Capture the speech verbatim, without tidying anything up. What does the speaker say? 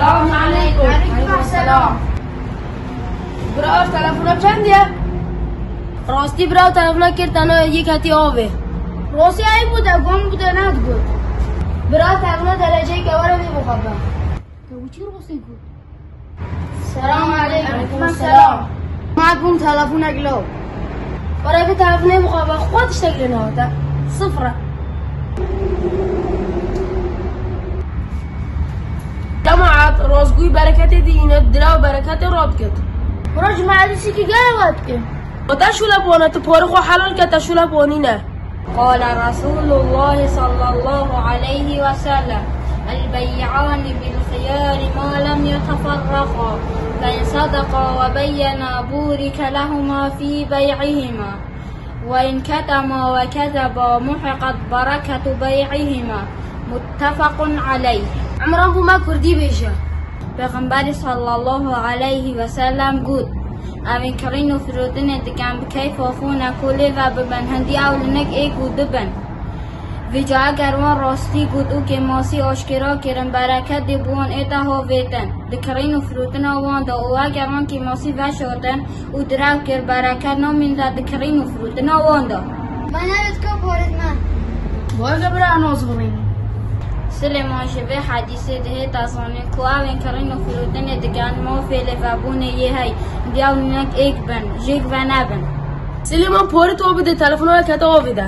Selamun aleykum. Aleykum selam. Bira, ev telefona çend ye? Rastî bira, telefona kir tena yek hetî avê. Rastî eyb bû de, gom bû de, nedigot. Bira, telefona dereceyê ke were vê bixwe be. Te wî çi rastî got? Selam aleykum. Aleykum selam. Ma bûm telefonek law. Were vê telefonê bixwe be, xwe tiştek lê nehate. Sifre. Cemaat, rastgoyî bereketê dî îne, diraw bereketê radikit. Bira, cemaatî çîkî gere we dike. Te şûle bone, tu porê xwe helal ke, te şûle bonîne. قال رسول الله صلى الله عليه وسلم: البيعان بالخيار ما لم يتفرقا، فإن صدقا وبينا بورك لهما في بيعهما، وإن كتما وكذبا محقت بركة بيعهما. متفق عليه. Emran bû me kurdî bêje. Pêxemberî sallallahu aleyhi ve sellem got: Evên kirîn û firotinê dikin, bi keyfa xwe ne ku lê ve bibin, hindî ew li nik êk û du bin. Vêca eger wan rastî got û kêmasî aşkera kirin, bereketê bi wan êta havêtin di kirîn û firotina wan de, û eger wan kêmasî veşartin û direw kir, bereket namîne di kirîn û firotina wan de. Me newêt ka parêt me. Weke bira, ez birînim. Silêman, ji vê hedîsê dihê te zanîn ku evên kirîn û firotinê dikin, mafê lêvebûnê yê hey, diyaw nek êk bin, jêk venebin. Silêman, porê to bide, telefona weke te avê de.